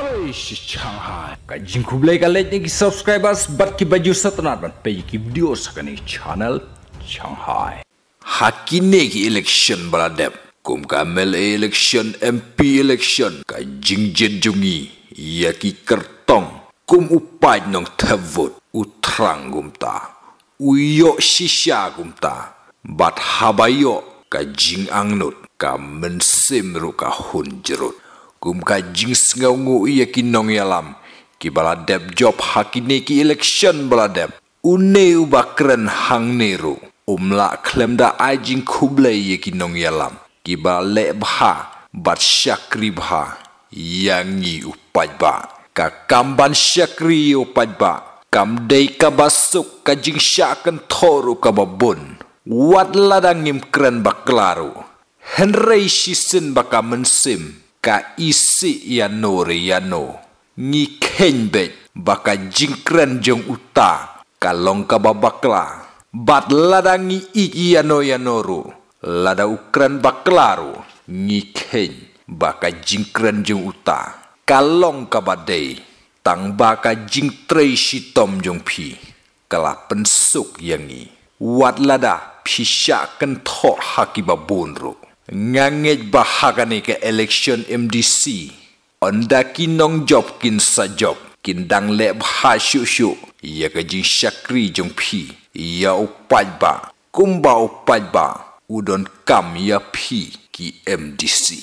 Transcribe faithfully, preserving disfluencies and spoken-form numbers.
Shanghai. Ka jingkhublei ka leit na ki subscribers bad ki ba ju sngewtynnat ban peit ki video sa kane channel Shanghai. Ha kine ki election ba la dep, kum ka M L A election, M P election, ka jingjied jong ngi ïa ki kyrtong kum u paid nongthep vote u thrang kumta, u ïoh shisha kumta, bad haba ïoh ka jingangnud, ka mynsiem ruh ka hun jrut. Kum ka jingsngewnguh ïa ki nongïalam ki ba la dep jop ha kine ki election ba la dep, une u ba kren hangne ruh um lah khlem da ai jingkhublei ïa ki nongïalam ki ba leh bha bad shakri bha ïa ngi u paidbah. Ka kam ban shakri ïa u paidbah kam dei ka ba suk, ka jingshah kynthoh ruh ka ba bun. Wat lada ngim kren bakla ruh, hynrei shisien ba ka mynsiem ka isih ïano re ïano, ngi kheiñ beit ba ka jingkren jong uta ka long ka ba bakla. Bad lada ngi ïeit ïano ïano ruh, lada u kren bakla ruh, ngi kheiñ ba ka jingkren jong uta ka long ka ba dei. Tang ba ka jingtrei shitom jong phi ka la pynsuk ïa ngi, wat lada phi shah kynthoh ha ki ba bun ruh. Nga ngeit ba ha kane ka election M D C, ynda ki nongjop kin sa jop, kin dang leh bha shuh shuh ïa ka jingshakri jong phi ïa u paidbah, kumba u paidbah u donkam ïa phi ki M D C.